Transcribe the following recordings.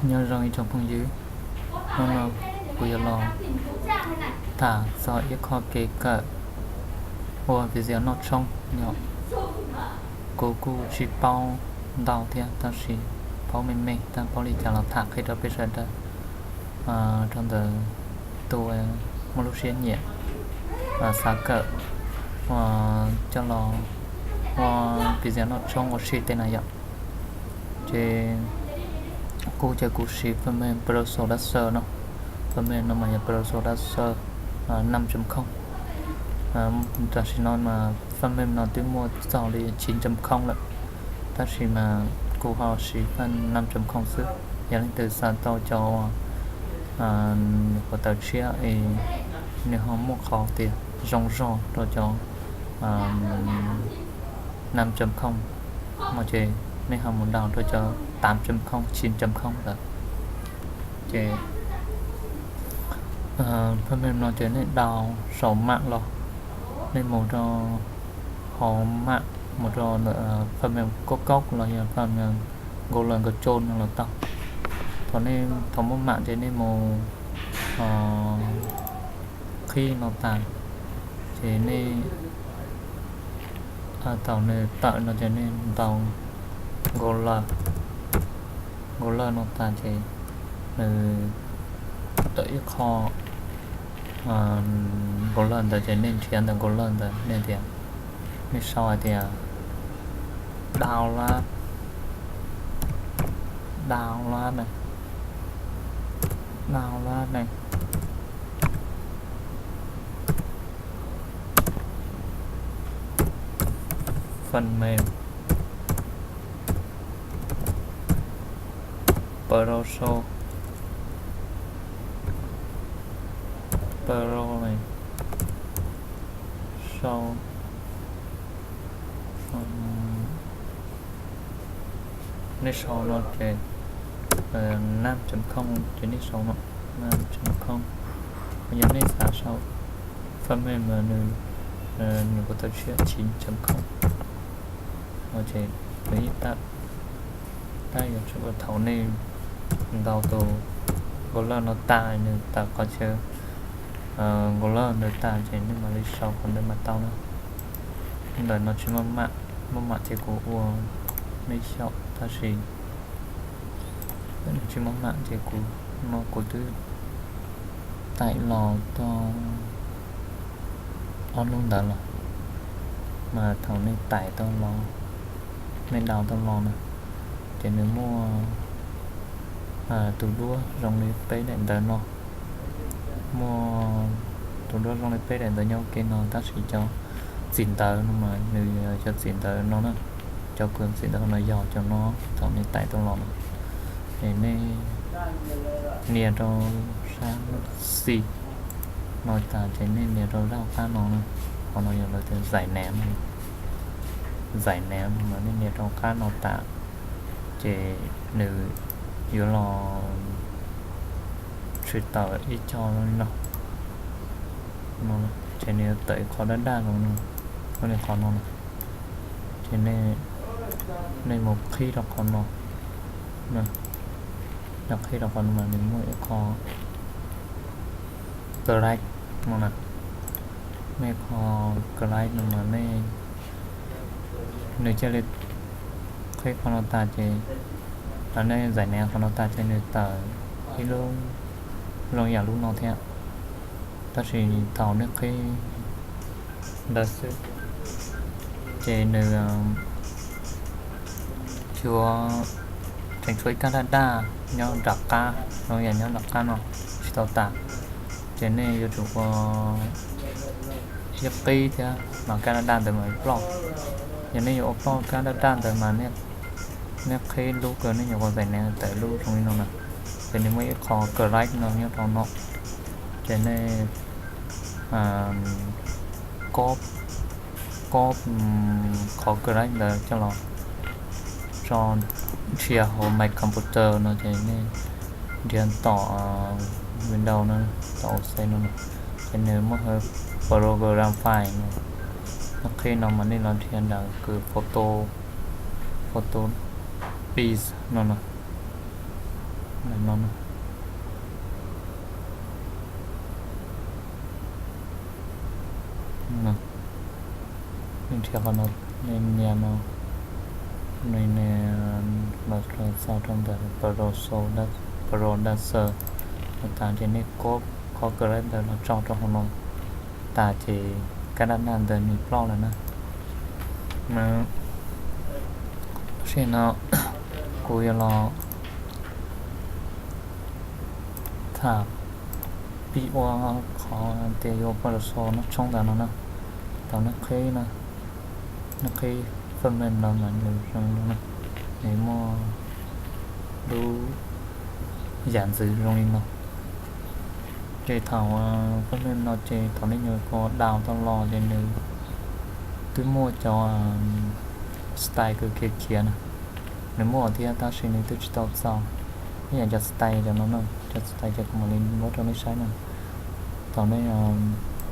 Nyob zoo ib tsoom phooj ywg, hnub no kuv yuav los tham txog ib qho kev kawm ua video noj tshoob yom. Kuv kuj tsis paub ntau thiab, tab sis paub me me, tab paub li cas los tham qhia rau peb sawv daws. Rau ntawm tus muaj lub siab nyiam xav kawm coj los ua video noj tshoob ua si tej na yom. Ces kuv ces kuv siv phần mềm Producer Dasher no. Phần mềm no mas yog Producer Dasher năm chấm không. Tam sim no mas phần mềm no twb muaj txog li chín chấm không lawm, tab sis mas kuv ho siv phần năm chấm không xwb. Yog leej twg xav tau cov uas hua tawm tshiab es nws ho muaj qhov tias zoo zog rau cov năm chấm không no ces nej ho mus đào rau cov tám chấm không, chín chấm không lawm. Ces phần mềm no ces nej đào saum mạng los, nej mus rau hauv mạng, mus rau ntawm phần mềm Cốc Cốc los yog phần mềm Google Chrome no los tau. Thaum nej thaum muaj mạng ces nej mus qhib no tas, ces nej thaum nws tawm no ces nej ntaus Google, Google no tas ces nws tawm ib qho Google ntawd ces nej nrhiav ntawm Google ntawd, nej tias, nej sau hais tias download, download này, download này, phần mềm Pro Show, Pro này, sau, nej sau no ces năm chấm không ces nej sau no năm chấm không. Yog nej xav sau phần mềm mà nws, nws có tốc độ chín chấm không no ces nws ib tag, tab yog thaum nej ntaus tus Google no tas, nws tawm qhov chaw Google ntawd tas ces nej mam li sau qhov ntawd mas tau na. Ntawm no tsis muaj mạng, muaj mạng ces kuv ua nej xyaum, tab sis tsis muaj mạng ces kuv, no kuv twb tải los tau ob hnub ntawd los, mas thaum nej tải tau los, nej đào tau los na, ces nws muaj tus duab zoo li peb daim ntawv no, muaj tus duab zoo li peb daim ntawv nyob ua ke no, tab sis cov txim ntawv no mas nws yog cov txim ntawv no na, cov kws txim ntawv no yog cov no thaum nej tải tau los no. Ces nej nias rau sab lub xim no tas ces nej nias rau zaj qab no na, qhov no yog lawv tias giải nén, giải nén no mas nej nias rau qab no tas ces nws yuav los tsis tawm ib co li no, ces nws yuav tawm ib qho daj daj no, li qhov no na. Ces nej mus qhib rau qhov no, nej qhib rau qhov no mas nws muaj ib qho click no na, nej qho click no mas nej, nws cia li qhib qhov no tas ces, nej giải nén qhov no tas ces nws tawm ib lub zoo yam lub no thiab, tab sis thaum nej qhib ntawd xwb ces nws yuav tseem tshuav ib kab daj daj nyob nram qab, zoo yam nyob nram qab no tsis tau tas, ces nej yuav tsum ua ib qib thiab mas kab daj daj ntawd mam li ploj. Yog nej yuav ua ploj kab daj daj ntawd mas nej qhib lub kws nej nyuam qhuav giải nén tawm lub zoo li no na, ces nws muaj ib qho click no nyob rau no, ces nej copy, copy qhov click ntawd coj los tso nrhiav hauv My Computer no ces nej nrhiav tom Windows no, tom OS no, ces nws muaj hauv Program Files no, nej qhib no mas nej los nrhiav nram kws Photo, Photo Disk no no. Ntawm no, nej nrhiav qhov no, nej nias no, nej nias los txog rau ntawm Pro Dancer no tas ces nej copy qhov copy ntawd los tso rau hauv no tas ces kab dab naj ntawd nws ploj lawm na. Tam sim no kuv yuav los tham pib ua qhov tias yuav ua Pro Dancer no tshoob ntawd no na. Thaum nej qhib no, nej qhib phần mềm no mas nws zoo li no na, nws muaj lub yam ntxwv zoo li no. Ces thaum phần mềm no ces thaum nej nyuam qhuav download tau los ces nws twb muaj cov style kws khiav khiav na, nws muaj thiab tab sis nws twb tsis tau txaus. Ib yam cov style cov no na, cov style ces kuv mam li muab rau nej saib na. Thaum nej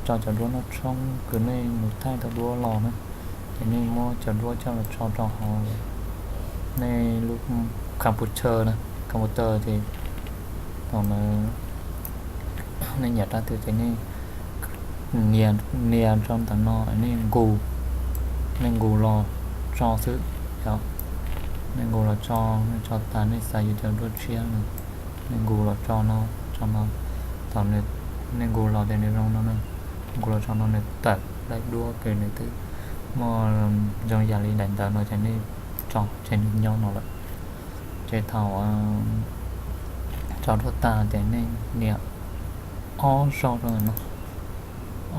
tso cov duab noj tshoob kws nej mus thaij tau duab los na, ces nej muab cov duab coj los tso rau hauv nej lub computer na, computer ces thaum na nej nyiam rab twg ces nej nias, nias rau ntawm no, nej nqus, nej nqus los tso xwb. Yog nej nqus los tso, nej tso tas nej xav yuav cov duab tshiab no, nej nqus los tso no, tso no. Thaum nej nqus los ces nws zoo no na, nqus los tso no nws tawm daim duab kws nws twb muaj zoo yam li daim ntawv no ces nej tso ces nws nyob no lawm. Ces thaum tso duab tas ces nej nias ob zaug rau ntawm no,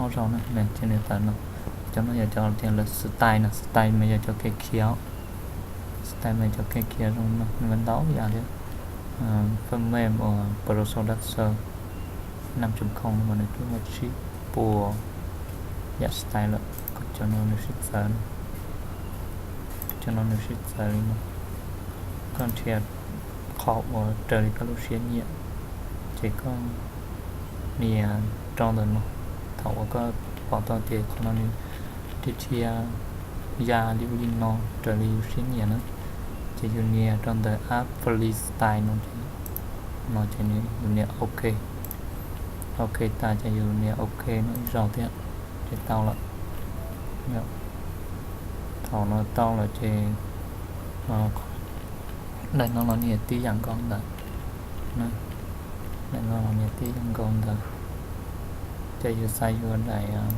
ob zaug na ces nws tawm no. Cov no yog cov tias lawv style no, style mas yog cov khiav khiav, style mas cov khiav khiav zoo no, nws mas ntau yam thiab. Phần mềm uas Pro Dancer năm chấm không no mas nws twb muaj tsib puas yam style lawm. Cov no nws sib txawv, cov no nws sib txawv li no. Koj nrhiav qhov uas raws li koj lub siab nyiam ces koj nias rau ntawm no. Thaum uas koj pom tau tias qhov no nws dhia dhia ya li ub li no raws li yus siab nyiam na, ces yus nias rau ntawm App Freestyle no, no ces yus nias OK. OK tas ces yus nias OK no ib zaug thiab ces tau lawm. Thaum no tau lawm ces daim no los nias tib yam nkaus ntawd, daim no los nias tib yam nkaus ntawd. Ces yus xav yuav daim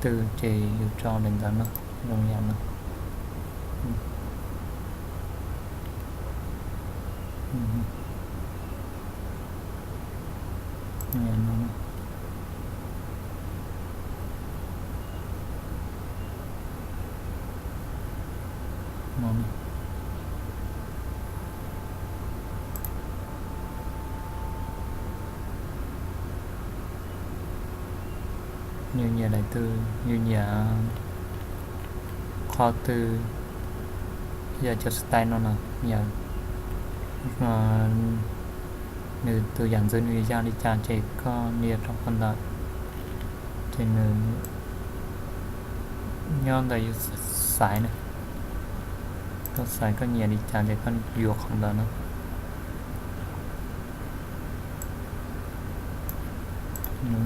twg ces yus tso daim ntawd no, zoo yam no. Yus nyiam daim twg, yus nyiam qhov twg, yog cov style no no, yog nws tus yam ntxwv nws ya li cas ces koj nias rau qhov ntawd, ces nws nyob ntawm yus xaiv na. Koj xaiv koj nyiam li cas ces koj yuav qhov ntawd na.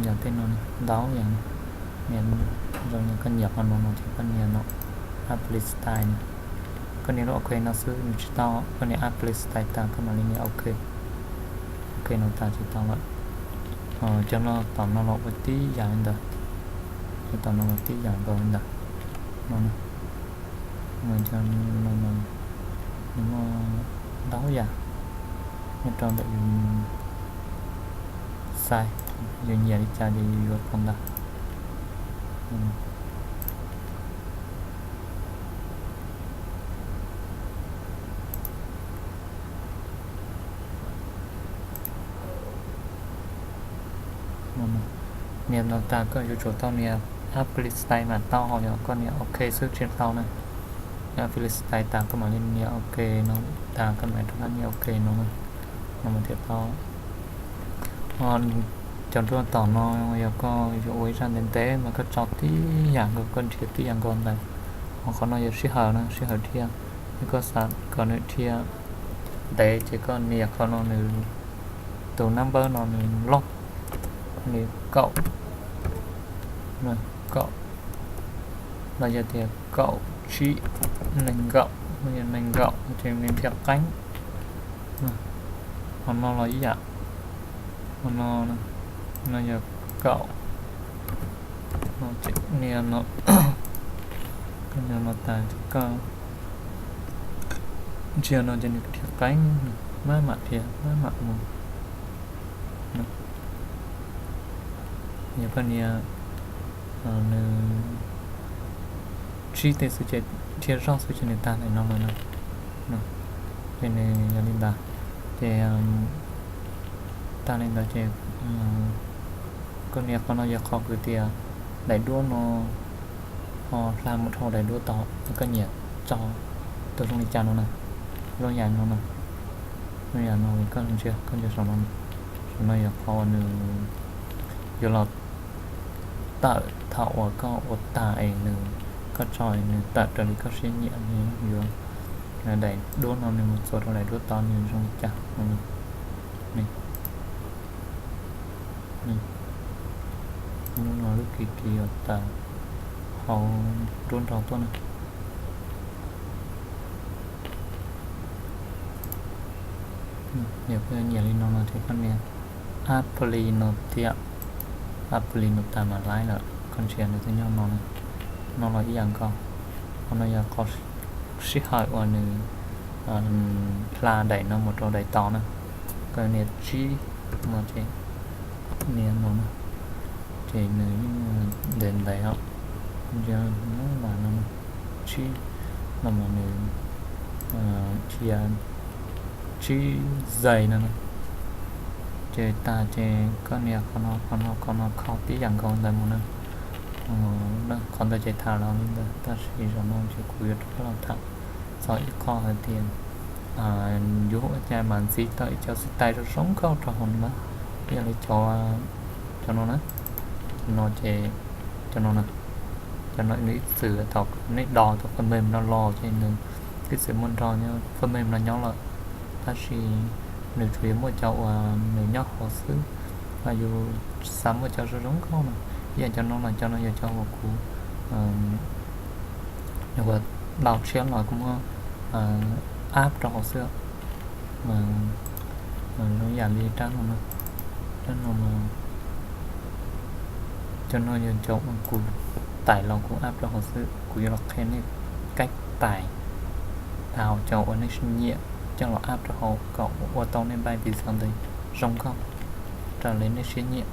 Yog tej no ntau yam, nias zoo li koj nyiam qhov no no ces koj nias no, Apply Style no. Koj nias lub OK no xwb nws tsis tau, koj nias Apply Style tas koj mam li nias OK. OK no tas ces tau lawm. Cov no tom no los ua tib yam li ntawd, cov tom no los tib yam nkaus li ntawd no. Mas cov no nws muaj ntau yam nyob rau ntawm yus xaiv, yus nyiam li cas ces yus yuav rau ntawd. Nias no tas koj yuav tsum tau nias Apply Style mas tau, ho yog koj nias OK xwb tsis tau na. Nias Apply Style tas koj mam li nias OK no, tas koj mam rov qab nias OK no, no mas thiaj tau. Cov nruab tom no yog koj yuav ua ib zaj ntev ntev mas koj tso tib yam nkaus, koj nrhiav tib yam nkaus ntawd. Ho qhov no yog sij hawm na, sij hawm dhia, yog koj xav kom nws dhia ntev ces koj nias qhov no nws, tus nab npawb no nws loj, nws kaum, kaum, los yog tias kaum tsib, nees nkaum, yog nees nkaum ces nws dhia qeeb. Qhov no los ib yam, qhov no, no yog kaum, nias no, nias no tas koj ntsia no ces nws dhia qeeb, maj mam dhia maj mam mus. Yog koj nias nws tsib tej xwb ces dhia zog xwb ces nws tag ntawm no lawm na. Ces nws yog li ntawd, ces tag li ntawd ces koj nias qhov no yog qhov kwv tias daim duab no ho hla mus dhau daim duab tod, koj nyiam tso tus zoo li cas no na, zoo yam no na, zoo yam no koj ntsia, koj ntsia saum no, saum no yog qhov uas nws yuav los tawm thaum uas koj ua tag es nws, koj tso es nws tawm raws li koj siab nyiam, nws yuav, daim duab no nws mus txuas rau daim duab tod nws zoo li cas no. Lub no lub kiv kiv uas tawm hauv nruab nrog tuaj na. Yog koj nyiam li no no ces koj nias ap pli no thiab, ap pli no tas mam laib lawm, koj ntsia nws twb nyob no na. No los ib yam nkaus, qhov no yog qhov sij hawm uas nws hla daim no mus rau daim tod na. Koj nias tsib no ces, nias no na, ces nws yeej ntev ntev os. Ntsia no, tsib no mas nws dhia tsib zais no na. Ces tag ces koj nias qhov no, qhov no, qhov no khau tib yam nkaus ntawd mus na. Qhov ntawd ces tham los li ntawd, tab sis zaum no ces kuv yuav rov qab los tham txog ib qho hais tias yuav ua cas mas ntxiv tau ib co xib tais zoo zoo nkauj rau hauv no na. Yog li cov, cov no na, no ces, cov no na, cov no nws ib txwm thaum nej download tau phần mềm no los ces nws ib txwm muaj nrog phần mềm no nyob lawm, tab sis nws tsuas yog muaj cov uas nws nyob hauv xwb, yus xav muaj cov zoo zoo nkauj no. Ib yam cov no mas cov no yog cov uas kuv uas download tshiab los kuv muab ap rau hauv xwb. Mas zoo yam li rab no, rab no, cov no yog cov uas kuv tais los kuv ap rau hauv xwb. Kuv yuav los qhia nej cách tais tau cov uas nej siab nyiam coj los ap rau hauv kom ua tau nej npaj video ntawd zoo nkauj raws li nej siab nyiam.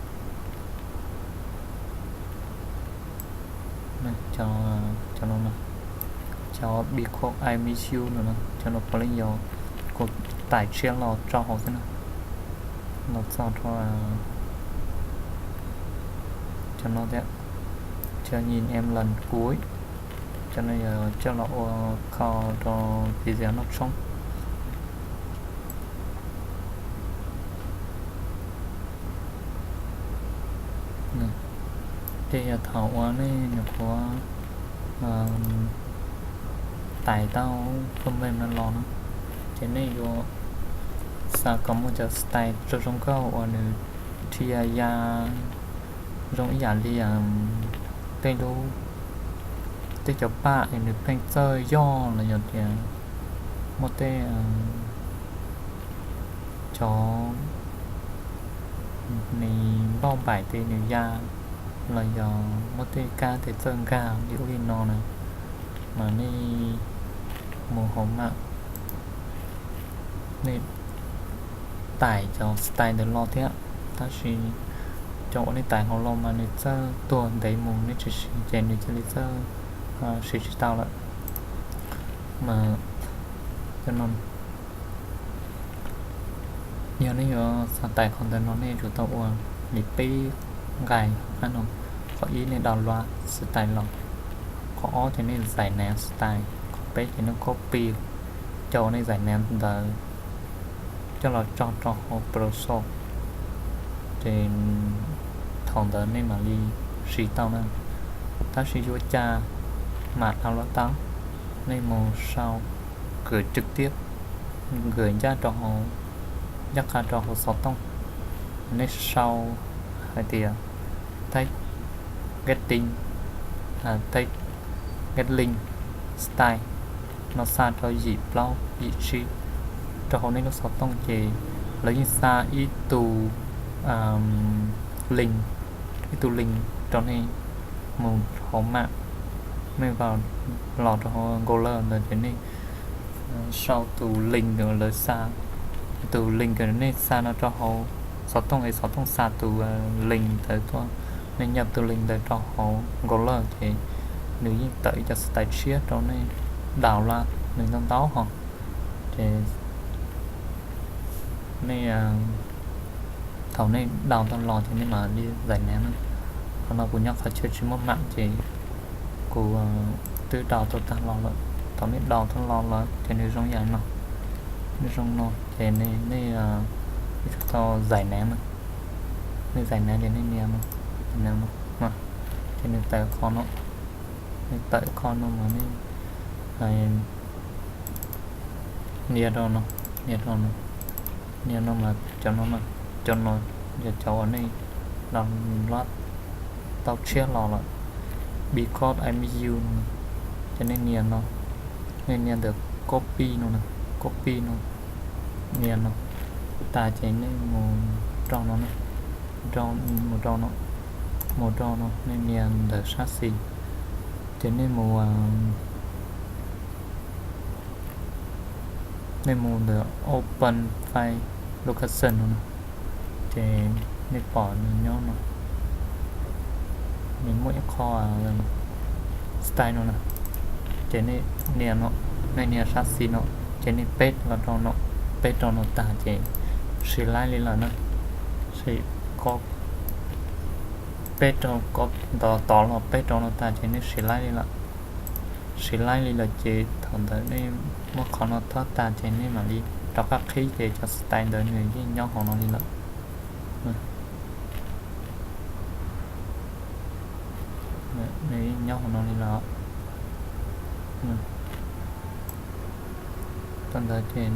Cov, cov Because I Miss You no, cov no puav leej yog kuv tais tshiab los tso hauv xwb na. Los txog rau cov no thiab, cov Nhìn Em Lần Cuối, cov no yog coj los ua kho rau video noj tshoob. Ces yog thaum uas nej nyuam qhuav tais tau phần mềm no los no, ces nej yuav xav kom muaj cov style zoo zoo nkauj uas nws dhia ya zoo ib yam li tej lub, tej cov paj es nws pheej txawj yoj los yog tias muaj tej cov nws npauj npaim tes nws ya los yog muaj tej kab tes txawj nkag li ub li no na, mas nej mus hauv mam, nej tais cov style ntawd los thiab. Tab sis cov uas nej tais hauv los mas nws txawj tuag ntev mus, nej tsis siv ces nws cia li txawj siv tsis tau lawm. Mas cov no, yog nej yuav xav tais qhov ntawd no nej yuav tsum tau ua li peb nqai qab no. Qhov ib nej download style los, qhov ob ces nej zais nav style, qhov peb ces nej copy cov uas nej zais nav ntawd coj los tso rau hauv browser, ces thaum ntawd nej mam li siv tau na. Tab sis yuav cas mam download tau, nej mus sau kawm trực tiếp nkawd ncaj rau hauv, ncaj qha rau hauv xov tooj. Nej sau hais tias text getting, text get link style no xa rau yim plaub yim tsib rau hauv nej lub xov tooj ces lawv yeej xa ib tug link, ib tug link rau nej mus hauv mam, nej los rau hauv Google ntawd ces nej sau tus link uas lawv xa, tus link uas nej xa no rau hauv xov tooj es xov tooj xa tus link ntawd tuaj, nej nyaj tus link ntawd rau hauv Google ces nws yeej tawm ib co style tshiab rau nej daus la, nws ntau ntau hos. Ces nej, thaum nej daus tau los ces nej mam li zais nav na. Qhov no kuv nyob qhov chaw tsis muaj mam ces kuv twb daus tau tag los lawm. Thaum nej daus tau los lawm ces nws zoo yam no, nws zoo no ces nej, nej yuav tsum tau zais nav na. Nej zais nav ces nej nias no, ces nws tawm qhov no, nws tawm qhov no mas nej nias rau no, nias rau no, nias no mas cov no, cov no yog cov uas nej download tau tshiab los lawm, because I miss you no, ces nej nias no, nej nias ntawm copy no na, copy no, nias no, tas ces nej mus rau no na, mus rau no, mus rau no nej nias ntawm sab xis, ces nej mus, nej mus ntawm open file location no na, ces nej pom nws nyob no, nws muaj ib qho style no na, ces nej nias no, nej nias sab xis no, ces nej peb los rau no, peb rau no tag ces siv laib li lawm na, siv ko, peb rau ko, tod los peb rau no tag ces nej siv laib li lawm. Siv laib li lawm ces thaum ntawd nej muab qhov no thob tag ces nej mam li rov qab qhib ces cov style ntawd nws yeej nyob hauv no li lawm. Nws yeej nyob hauv no li lawm. Thaum ntawd ces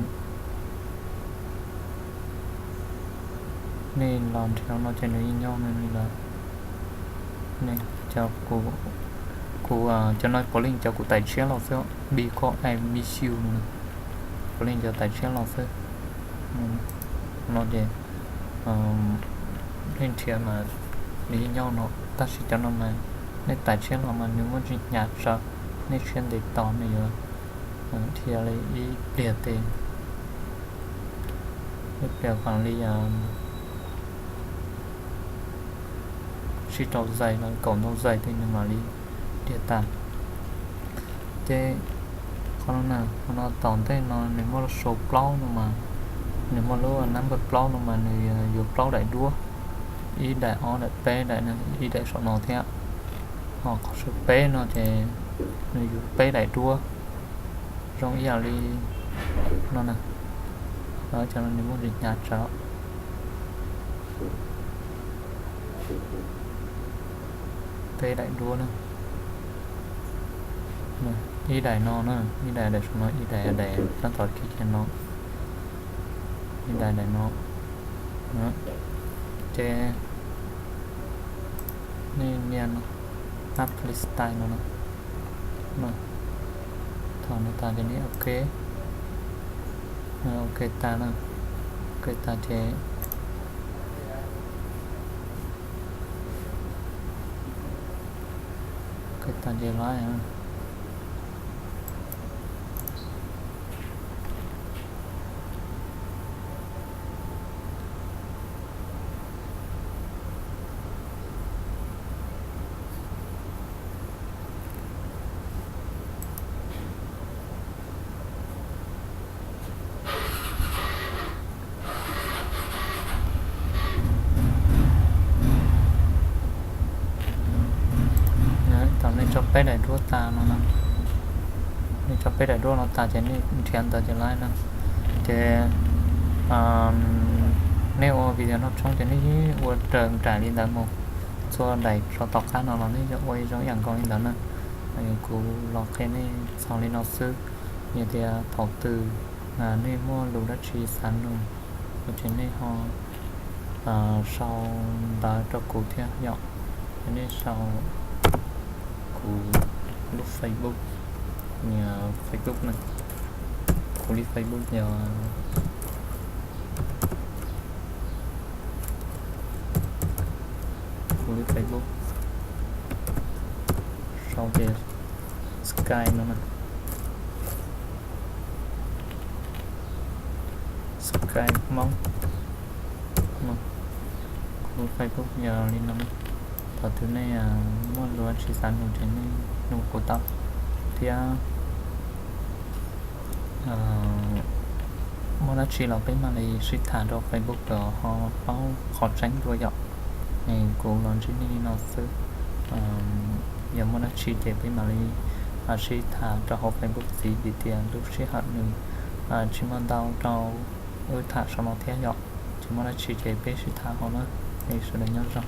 nej los nrhiav no ces nws yeej nyob li lawm. Kuv, cov no puav leej cov kuv tais tshiab los xwb, because I miss you no, puav leej cov tais tshiab los xwb. No ces nej nrhiav mas nws yeej nyob no, tab sis cov no mas nej tais tshiab los mas nws muaj ntsis hnyav tsawv, nej siab ntev tos nws yuav dhia li ib pliag tes, ib pliag kaus li tsib rau zais los kaum ntau zais tes nws mam li dhia tas. Ces qhov no na, qhov no tom ntej no nws muaj lub sau plaub no mas, nws muaj lub number plaub no mas nws yuav plaub daim duab, ib daim ob daim peb daim, ib daim saum no thiab. Ho qhov sau peb no ces nws yuav peb daim duab, zoo ib yam li no na. Cov no nws muaj ntsis hnyav tsawv. Peb daim duab na, ib daim no na, ib daim daim saum no, ib daim daim sab tom kiv kiag no, ib daim daim no. Ces nej nias no, apply style no na. Thaum no tas ces nej ok, ok tas na, ok tas ces, ok tas ces laib. Thaum nej tso peb daim duab tas no na, nej tso peb daim duab no tas ces nej nrhiav ntawd ces laib na. Ces nej ua video noj tshoob ces nej ua raws nraim li ntawd mus, txhua daim saum tom qab no los nej ua zoo ib yam nkaus li ntawd na. Kuv los qhia nej txog li no xwb, yog tias thaum twg Nej muaj lus dab tsi xav nug, ces nej ho sau ntawv rau kuv thiab yom. Ces nej sau kuv lub Facebook, Facebook na, kuv li Facebook yog, kuv li Facebook sau ces Sky no na, Sky Hmoob, kuv lub Facebook yog li no. Thaum twg nej muaj lus dab tsi xav nug ces nej nug kuv tau thiab. Muaj dab tsi los peb mam li sib tham rau Facebook kom ho paub qhov tseeb dua yom. Es kuv los ntsib nej li no xwb. Yog muaj dab tsi ces peb mam li sib tham rau hauv Facebook txiv vim tias lub sij hawm nws tsis muaj ntau rau wb tham saum no thiab yom. Ces muaj dab tsi ces peb sib tham hauv na. Es sawv daws nyob zoo.